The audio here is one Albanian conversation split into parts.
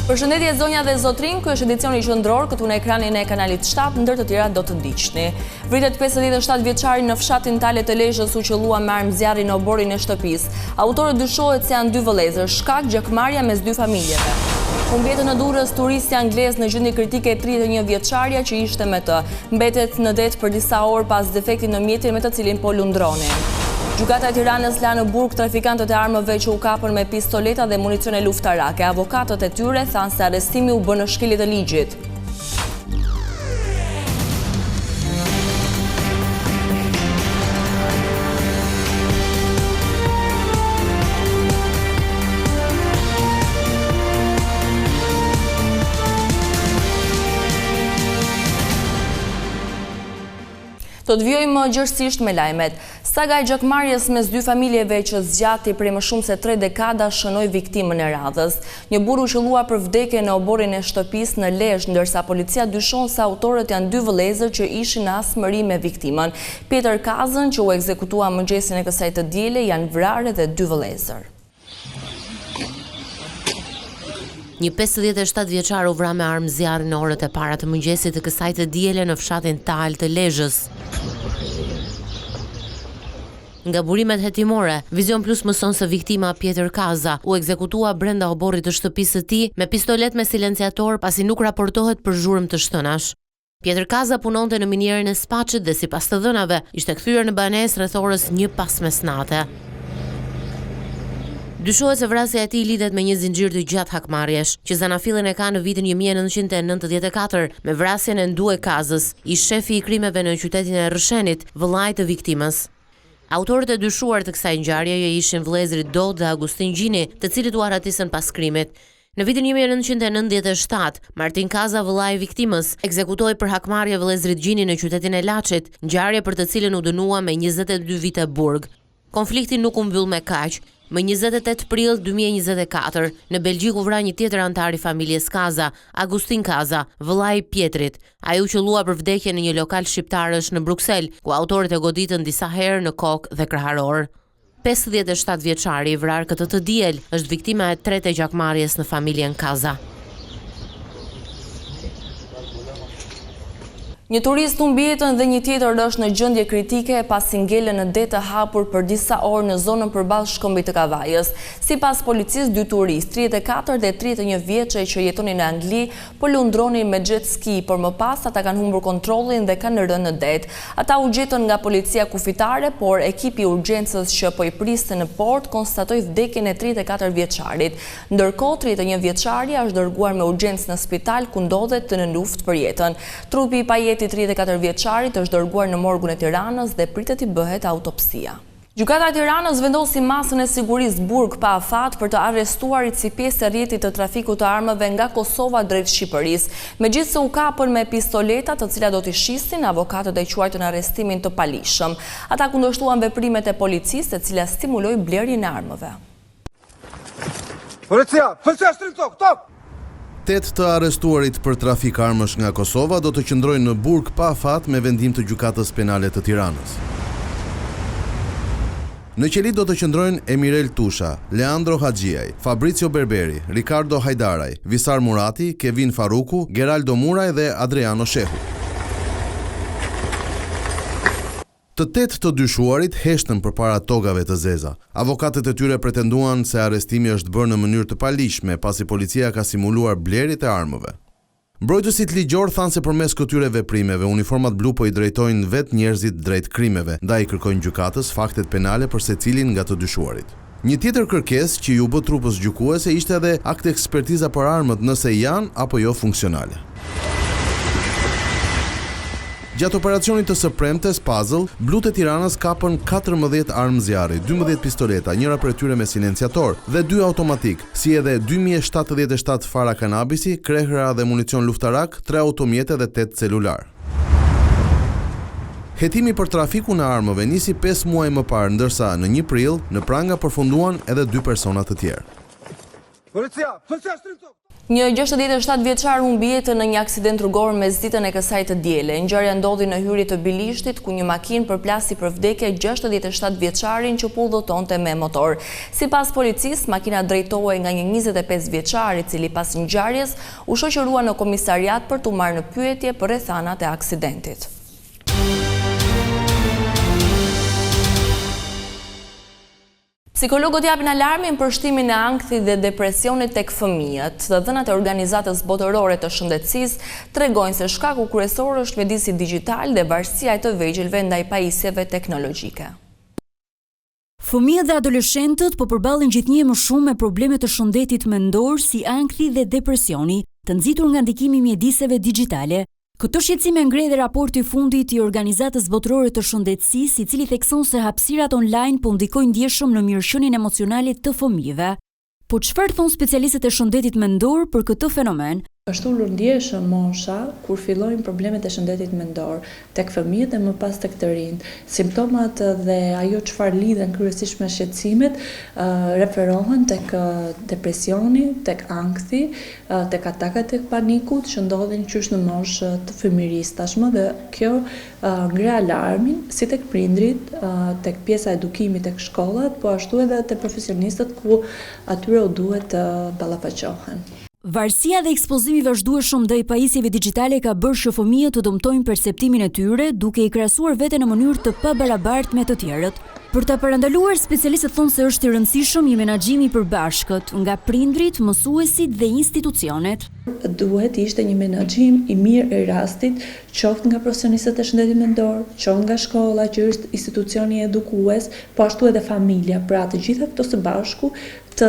Përshëndetje zonja dhe zotërinj, ky është edicioni qendror këtu në ekranin e kanalit 7, ndër të tjera do të ndiqni. Vritet 57 vjeçari në fshatin Tale të Lezhës u qëllua me armë zjarri në oborrin e shtëpisë. Autorët dyshohet se janë dy vëllezër, shkak gjakmarrja mes dy familjeve. Humb jetën në Durrës turisti anglez në gjendje kritike 31 vjeçarja që ishte me të. Mbetet në det për disa orë pas defektit në mjetin me të cilin po lundronin. Gjykata e Tiranës la në burg trafikantët e armëve që u kapën me pistoleta dhe municione luftarake. Avokatët e tyre thanë se arrestimi u bë në shkelje të ligjit. Do të vijojmë gjerësisht me lajmet. Saga e gjakmarrjes mes dy familjeve që zgjati prej më shumë se tre dekada shënoi viktimën e radhës. Një burrë u qëllua për vdekje në oborrin e shtëpisë në Lezhë, ndërsa policia dyshon se autorët janë dy vëllezër që ishin në hasmëri me viktimën. Pjetër Kazën, që u ekzekutua mëngjesin e kësaj të diele, janë vrarë edhe dy vëllezër. Një 57 vjeçar u vra me armë zjarri në orët e para të mëngjesit të kësaj të diele në fshatin Talë të Lezhës. Nga burimet hetimore, Vizion Plus mëson se viktima Pjetër Kaza u ekzekutua brenda oborrit të shtëpisë së tij me pistoletë me silenciator pasi nuk raportohet për zhurmë të shtënash. Pjetër Kaza punonte në minierën e Spaçit dhe sipas të dhënave, ishte kthyer në banesë rreth orës një pas mesnate. Dyshohet se vrasja e tij lidhet me një zinxhir të gjatë hakmarrjesh, që zanafillën e ka në vitin 1994 me vrasjen e Ndue Kazës, ish-shefi i krimeve në qytetin e Rrëshenit, vëllait të viktimës. Autorët e dyshuar të kësaj ngjarjeje ishin vëllezërit Dodë dhe Agustin Gjini, të cilët u arratisën pas krimit. Në vitin 1997, Martin Kaza, vëllai i viktimës, ekzekutoi për hakmarrje vëllezërit Gjini në qytetin e Laçit, ngjarje për të cilën u dënua me 22 vite burg. Konflikti nuk u mbyll me kaq. Më 28 prill 2024, në Belgjikë u vra një tjetër anëtar i familjes Kaza, Agustin Kaza, vëllai i Pjetrit. Ai u qëllua për vdekje në një lokal shqiptarësh në Bruksel, ku autorët e goditën disa herë në kokë dhe kraharor. 57 vjeçari i vrarë këtë të diel është viktima e tretë e gjakmarrjes në familjen Kaza. Një turist humbi jetën dhe një tjetër është në gjendje kritike pasi ngelën në det të hapur për disa orë në zonën përballë Shkëmbit të Kavajës. Sipas policisë, dy turistë, 34 dhe 31 vjeçe që jetonin në Angli, po lundronin me jet ski, por më pas ata kanë humbur kontrollin dhe kanë rënë në det. Ata u gjetën nga policia kufitare, por ekipi i urgjencës që po i priste në port konstatoi vdekjen e 34 vjeçarit. Ndërkohë, 31 vjeçarja është dërguar me urgjencë në spital ku ndodhet në luftë për jetën. Trupi i pajetë i 34 vjeçarit është dërguar në morgun e Tiranës dhe pritet t'i bëhet autopsia. Gjykata e Tiranës vendosi masën e sigurisë burg pa afat për të arrestuarit si pjesë e rrjetit të trafikut të armëve nga Kosova drejt Shqipërisë. Megjithëse u kapën me pistoleta të cilat do t'i shisnin, avokatët e quajtën arrestimin të paligjshëm. Ata kundërshtuan veprimet e policisë, e cila stimuloi blerjen e armëve. Policia, policia shtrim tok, tok. Tetë të arrestuarit për trafik armësh nga Kosova do të qëndrojnë në burg pa afat me vendim të Gjykatës Penale të Tiranës. Në qeli do të qëndrojnë Emirel Tusha, Leandro Haxhiaj, Fabrizio Berberi, Ricardo Hajdaraj, Visar Murati, Kevin Farruku, Geraldo Muraj dhe Adriano Shehu. Të tetë të dyshuarit heshtën përpara togave të zeza. Avokatët e tyre pretenduan se arrestimi është bërë në mënyrë të paligjshme, pasi policia ka simuluar blerjet e armëve. Mbrojtësit ligjorë thanë se përmes këtyre veprimeve, uniformat blu po i drejtojnë vetë njerëzit drejt krimeve, ndaj i kërkojnë gjykatës faktet penale për secilin nga të dyshuarit. Një tjetër kërkesë që iu bë trupës gjykuese ishte edhe akt-ekspertiza për armët nëse janë apo jo funksionale. Gjatë operacionit të së premtes Puzzle, blutë e Tiranës kapën 14 armë zjarri, 12 pistoleta, njëra prej tyre me silenciator, dhe dy automatik, si edhe 2077 fara kanabisi, krehra dhe municion luftarak, tre automjete dhe 8 celular. Hetimi për trafikun e armëve nisi 5 muaj më parë, ndërsa në 1 prill, në pranga përfunduan edhe dy persona të tjerë. Policia, policia shtrim tok. Një 67 vjeçar humbi jetën në një aksident rrugor mesditën e kësaj të diele. Ngjarja ndodhi në hyrje të Bilishtit, ku një makinë përplasi për vdekje 67 vjeçarin që po udhëtonte me motor. Sipas policisë, makina drejtohej nga një 25 vjeçar, i cili pas ngjarjes u shoqërua në komisariat për t'u marrë në pyetje për rrethanat e aksidentit. Psikologët japin alarmin për shtimin e ankthit dhe depresionit tek fëmijët. Të dhënat e Organizatës Botërore të Shëndetësisë tregojnë se shkaku kryesor është mjedisi digjital dhe varësia e të vegjëlve ndaj pajisjeve teknologjike. Fëmijët dhe adoleshentët po përballen gjithnjë e më shumë me probleme të shëndetit mendor si ankthi dhe depresioni, të nxitur nga ndikimi i mjediseve dixhitale. Këto shqetësime ngre edhe raporti i fundit i Organizatës Botërore të Shëndetësisë, i cili thekson se hapësirat online po ndikojnë ndjeshëm në mirëqenien emocionale të fëmijëve. Po çfarë thonë specialistët e shëndetit mendor për këtë fenomen? Është ulur ndjeshëm mosha kur fillojnë problemet e shëndetit mendor, tek fëmijët dhe më pas tek të rinjtë. Simptomat dhe ajo çfarë lidhen kryesisht me shqetësimet referohen tek depresioni, tek ankthi, tek atakat e panikut që ndodhin qysh në moshë të fëmijërisë tashmë dhe kjo ngre alarmin si tek prindërit, tek pjesa e edukimit tek shkollat, po ashtu edhe te profesionistët ku atyre u duhet të ballafaqohen. Varësia dhe ekspozimi i vazhdueshëm ndaj pajisjeve dixhitale ka bërë që fëmijët të dëmtojnë perceptimin e tyre, duke i krahasuar veten në mënyrë të pabarabartë me të tjerët. Për ta parandaluar, specialistët thonë se është i rëndësishëm një menaxhim i përbashkët nga prindërit, mësuesit dhe institucionet. Duhet të ishte një menaxhim i mirë i rastit, qoftë nga profesionistët e shëndetit mendor, qoftë nga shkolla që është institucioni edukues, po ashtu edhe familja, pra të gjitha këto së bashku të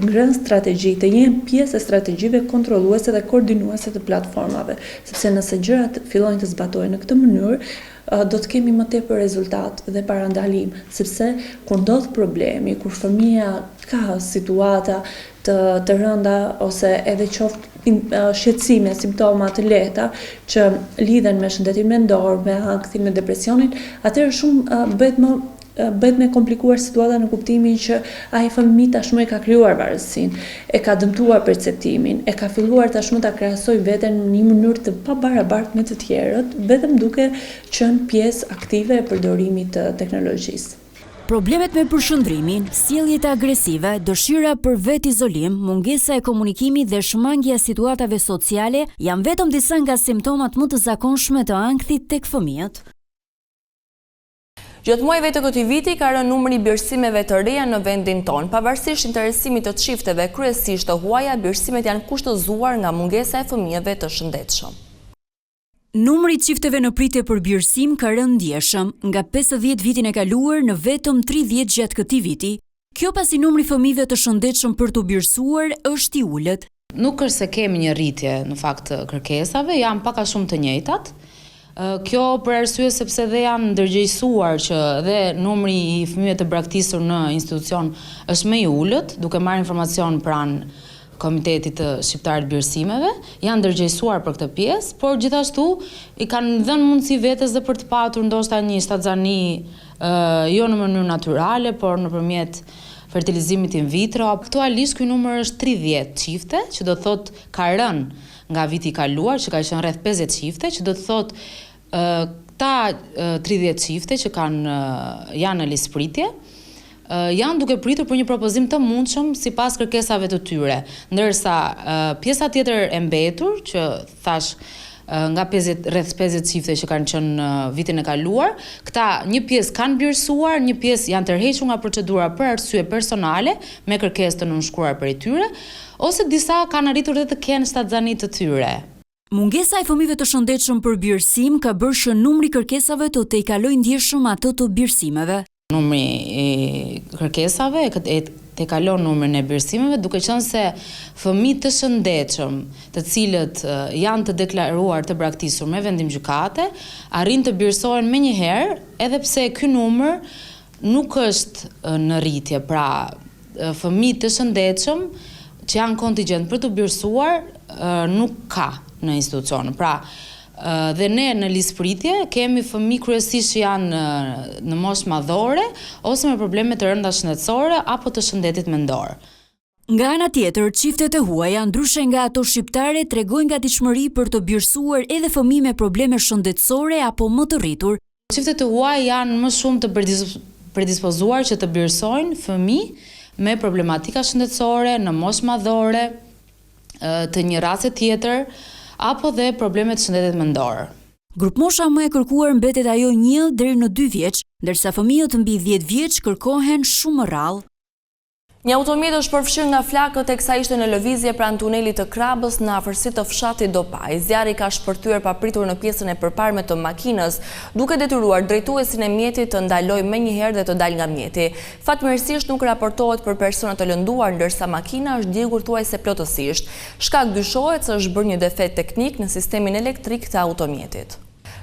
ngrenë strategji, të jenë pjesë e strategjive kontrolluese dhe koordinuese të platformave, sepse nëse gjërat fillojnë të zbatohen në këtë mënyrë, do të kemi më tepër rezultat dhe parandalim, sepse kur ndodh problemi, kur fëmija ka situata të të rënda ose edhe qoftë shqetësime, simptoma të lehta që lidhen me shëndetin mendor, me ankthin, me depresionin, atëherë shumë bëhet më bëhet më e komplikuar situata në kuptimin që ai fëmijë tashmë e ka krijuar varësinë, e ka dëmtuar perceptimin, e ka filluar tashmë ta krahasojë veten në një mënyrë të pabarabartë me të tjerët, vetëm duke qenë pjesë aktive e përdorimit të teknologjisë. Problemet me përqendrimin, sjelljet agresive, dëshira për vetizolim, mungesa e komunikimit dhe shmangia e situatave sociale janë vetëm disa nga simptomat më të zakonshme të ankthit tek fëmijët. Gjatë muajve të këtij viti ka rënë numri i birësimeve të reja në vendin tonë. Pavarësisht interesimit të çifteve kryesisht të huaja, birësimet janë kushtëzuar nga mungesa e fëmijëve të shëndetshëm. Numri i çifteve në pritje për birësim ka rënë ndjeshëm, nga 50 vitin e kaluar në vetëm 30 gjatë këtij viti. Kjo pasi numri i fëmijëve të shëndetshëm për t'u birësuar është i ulët. Nuk është se kemi një rritje në fakt të kërkesave, janë pak a shumë të njëjtat. Kjo për arsye sepse dhe janë ndërgjegjësuar që dhe numri i fëmijëve të braktisur në institucion është më i ulët, duke marrë informacion pranë Komitetit të Shqiptar të Birësimeve, janë ndërgjegjësuar për këtë pjesë, por gjithashtu i kanë dhënë mundësi vetes dhe për të patur ndoshta një shtatzani jo në mënyrë natyrale, por nëpërmjet fertilizimit in vitro. Aktualisht ky numër është 30 çifte, që do të thotë ka rënë nga viti i kaluar, që ka qenë rreth 50 çifte, që do të thotë këta 30 çifte që kanë janë në listë pritje, janë duke pritur për një propozim të mundshëm sipas kërkesave të tyre, ndërsa pjesa tjetër e mbetur, që thashë nga 50 rreth 50 çifte që kanë qenë vitin e kaluar, këta një pjesë kanë birësuar, një pjesë janë tërhequr nga procedura për arsye personale me kërkesë të nënshkruar prej tyre, ose disa kanë arritur dhe të kenë shtatzani të tyre. Mungesa e fëmijëve të shëndetshëm për birësim ka bërë që numri i kërkesave të tejkalojë ndjeshëm atë të birësimeve. Numri i kërkesave e tejkalon numrin e birësimeve, duke qenë se fëmijë të shëndetshëm, të cilët janë të deklaruar të braktisur me vendim gjykate, arrijnë të birësohen menjëherë, edhe pse ky numër nuk është në rritje, pra fëmijë të shëndetshëm që janë kontigjent për t'u birësuar nuk ka në institucione. Pra, dhe ne në listë pritje kemi fëmijë kryesisht që janë në moshë madhore ose me probleme të rënda shëndetësore apo të shëndetit mendor. Nga ana tjetër, çiftet e huaja, ndryshe nga ato shqiptare, tregojnë gatishmëri për të birësuar edhe fëmijë me probleme shëndetësore apo më të rritur. Çiftet e huaja janë më shumë të predispozuar që të birësojnë fëmijë me problematika shëndetësore, në moshë madhore, të një race tjetër, apo dhe probleme të shëndetit mendor. Grupmosha më e kërkuar mbetet ajo një deri në dy vjeç, ndërsa fëmijët mbi dhjetë vjeç kërkohen shumë më rrallë. Një automjet është përfshirë nga flakët teksa ishte në lëvizje pranë tunelit të Krrabës në afërsi të fshatit Dopaj. Zjarri ka shpërthyer papritur në pjesën e përparme të makinës, duke detyruar drejtuesin e mjetit të ndalojë menjëherë dhe të dalë nga mjeti. Fatmirësisht nuk raportohet për persona të lënduar, ndërsa makina është djegur thuajse plotësisht. Shkak dyshohet se është bërë një defekt teknik në sistemin elektrik të automjetit.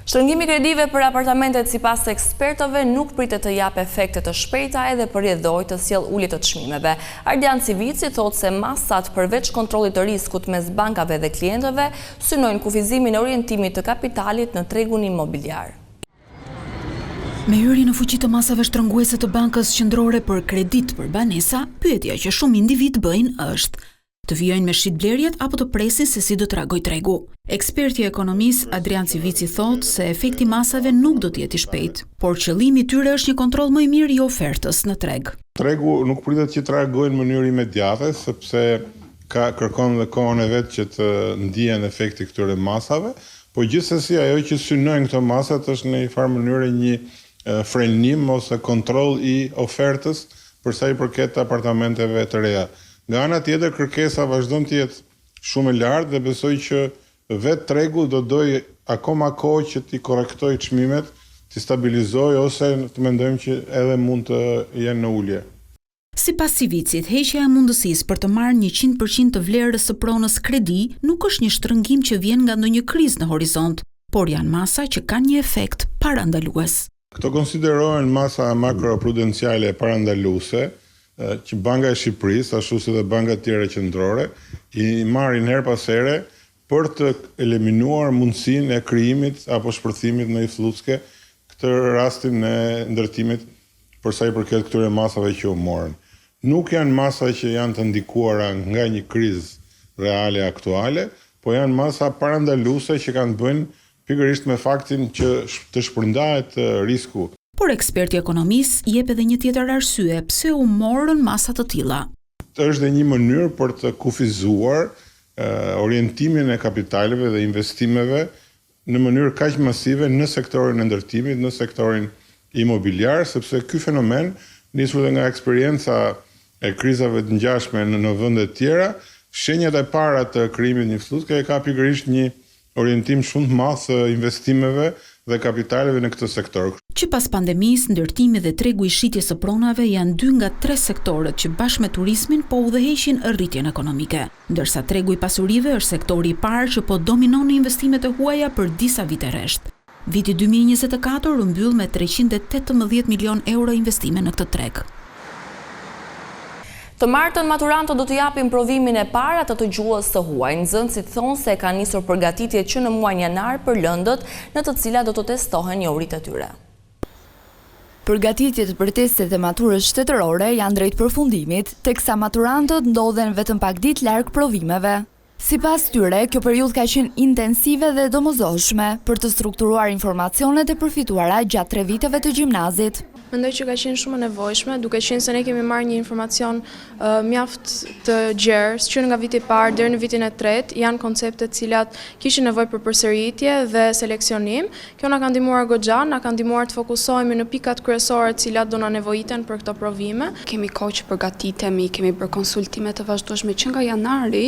Shtrëngimi i kredive për apartamentet sipas ekspertëve nuk pritet të japë efekte të shpejta edhe për rrjedhojë të sjellë ulje të çmimeve. Ardian Civici thotë se masat përveç kontrollit të riskut mes bankave dhe klientëve synojnë kufizimin e orientimit të kapitalit në tregun imobiliar. Me hyrjen në fuqi të masave shtrënguese të Bankës Qendrore për kreditë për banesa, pyetja që shumë individë bëjnë është, Të vijojnë me shitblerjet apo të presin se si do të reagojë tregu? Eksperti i ekonomisë, Adrian Civici thotë se efekti i masave nuk do të jetë i shpejtë, por qëllimi i tyre është një kontroll më i mirë i ofertës në treg. Tregu nuk pritet që të reagojë në mënyrë imediate, sepse ka kërkon dhe kohën e vet që të ndihen efekti i këtyre masave, po gjithsesi ajo që synojnë këto masat është në një farë mënyre një frenim ose kontroll i ofertës për sa i përket apartamenteve të reja. Nga ana tjetër kërkesa vazhdon të jetë shumë e lartë dhe besoj që vetë tregu do dojë akoma kohë që t'i korrektojë çmimet, t'i stabilizojë ose të mendojmë që edhe mund të jenë në ulje. Sipas Civicit, heqja e mundësisë për të marrë 100% të vlerës së pronës kredi nuk është një shtrëngim që vjen nga ndonjë krizë në horizont, por janë masa që kanë një efekt parandalues. Këto konsiderohen masa makroprudenciale parandaluese që Banka e Shqipërisë, ashtu si dhe bankat tjera qendrore, i marrin herë pas here për të eliminuar mundësinë e krijimit apo shpërthimit ndonjë flluske këtë rastin e ndërtimit për sa i përket këtyre masave që u morën. Nuk janë masa që janë të ndikuara nga një krizë reale aktuale, po janë masa parandaluese që kanë të bëjnë Pikërisht me faktin që të shpërndahet risku. Por eksperti i ekonomisë jep edhe një tjetër arsye pse u morën masa të tilla. Është dhe një mënyrë për të kufizuar orientimin e kapitaleve dhe investimeve në mënyrë kaq masive në sektorin e ndërtimit, në sektorin imobiliar, sepse ky fenomen, nisur dhe nga eksperienca e krizave të ngjashme në vende të tjera, shenjat e para të krijimit të një flluske e ka pikërisht një orientim shumë të madh të investimeve dhe kapitaleve në këtë sektor. Që pas pandemisë, ndërtimi dhe tregu i shitjes së pronave janë dy nga tre sektorët që bashkë me turizmin po udhëheqin rritjen ekonomike. Ndërsa tregu i pasurive është sektori i parë që po dominon në investimet e huaja për disa vite rresht. Viti 2024 u mbyll me 318 milionë euro investime në këtë treg. Të martën maturantët do të japin provimin e parë atë të gjuhës së huaj. Nxënësit thonë se kanë nisur përgatitjet që në muajin janar për lëndët në të cilat do të testohen njohuritë e tyre. Përgatitjet për testet e maturës shtetërore janë drejt përfundimit, teksa maturantët ndodhen vetëm pak ditë larg provimeve. Sipas tyre, kjo periudhë ka qenë intensive dhe e domosdoshme për të strukturuar informacionet e përfituara gjatë tre viteve të gjimnazit. Mendoj që ka qenë shumë e nevojshme, duke qenë se ne kemi marrë një informacion mjaft të gjerë, që nga viti i parë deri në vitin e tretë, janë koncepte të cilat kishin nevojë për përsëritje dhe seleksionim. Kjo na ka ndihmuar goxha, na ka ndihmuar të fokusohemi në pikat kryesore të cilat do na nevojiten për këto provime. Kemi kohë që përgatitemi, kemi bërë konsultime të vazhdueshme që nga janari,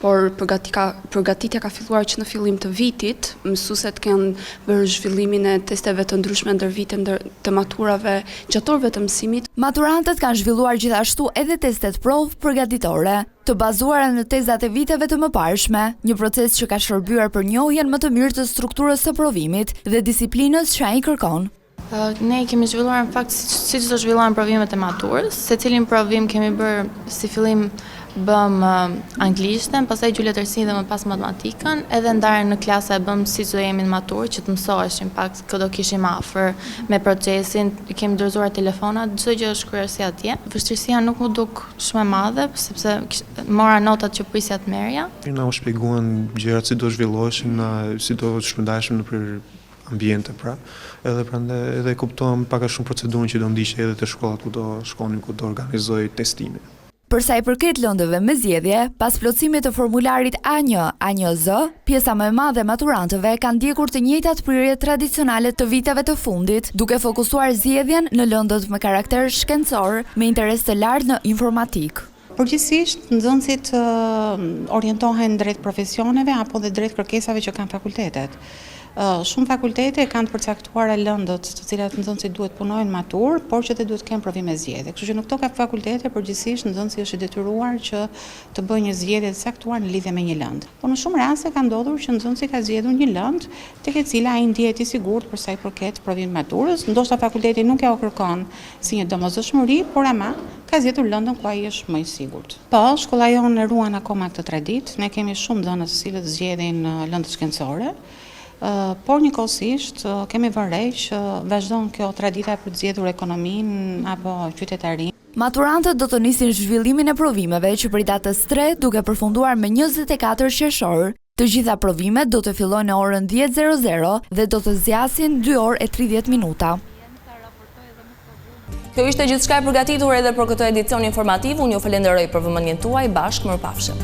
por përgatitja ka filluar që në fillim të vitit. Mësueset kanë bërë zhvillimin e testeve të ndryshme ndër vite ndër të maturave gjatë orëve të mësimit. Maturantët kanë zhvilluar gjithashtu edhe testet provë përgatitore. Të bazuara në tezat e viteve të mëparshme, një proces që ka shërbyer për njohjen më të mirë të strukturës së provimit dhe disiplinës që ai kërkon. Ne i kemi zhvilluar në fakt siç do zhvillohen provimet e maturës. Secilin provim kemi bërë si fillim Bëmë anglishten, pastaj gjuhë letërsinë dhe më pas matematikën, edhe ndarjen në klasa e bëmë siç do jemi në maturë, që të mësoheshim pak kë do kishim afër me procesin, i kemi dorëzuar telefonat, çdo gjë është kryer si atje. Vështirësia nuk m'u duk shumë e madhe, sepse mora notat që prisja të merrja. Na u shpjeguan gjërat si do zhvilloheshin, si do shpërndaheshim nëpër ambiente pra, edhe prandaj edhe e kuptuam pak a shumë procedurën që do ndiqej edhe te shkollat ku do shkonim, ku do organizohej testimi. Për sa i përket lëndëve me zgjedhje, pas plotësimit të formularit A1, A1Z, pjesa më e madhe e maturantëve kanë ndjekur të njëjtat prirje tradicionale të viteve të fundit, duke fokusuar zgjedhjen në lëndët me karakter shkencor, me interes të lartë në informatikë. Përgjithësisht, nxënësit orientohen drejt profesioneve apo dhe drejt kërkesave që kanë fakultetet. Shumë fakultete kanë të përcaktuara lëndët të cilat nxënësit duhet të punojnë në maturë, por që dhe duhet të kenë provime zgjedhje. Kështu që në këto fakultete përgjithësisht nxënësi është i detyruar që të bëjë një zgjedhje të caktuar në lidhje me një lëndë. Por në shumë raste ka ndodhur që nxënësi ka zgjedhur një lëndë tek e cila ai ndihet i sigurt për sa i përket provimit të maturës, ndoshta fakulteti nuk ua kërkon si një domosdoshmëri, por ama ka zgjedhur lëndën ku ai është më i sigurt. Po, shkolla jonë e ruan akoma këtë traditë, ne kemi shumë nxënës të cilët zgjedhin lëndët shkencore, por njëkohësisht kemi vënë re që vazhdon kjo tradita për të zgjedhur ekonominë apo qytetarinë. Maturantët do të nisin zhvillimin e provimeve që prej datës tre duke përfunduar me 24 qershor. Të gjitha provimet do të fillojnë në orën 10:00 dhe do të zgjasin 2 orë e 30 minuta. Kjo ishte gjithçka e përgatitur edhe për këtë edicion informativ. Unë ju falenderoj për vëmendjen tuaj. Bashkë mirupafshim.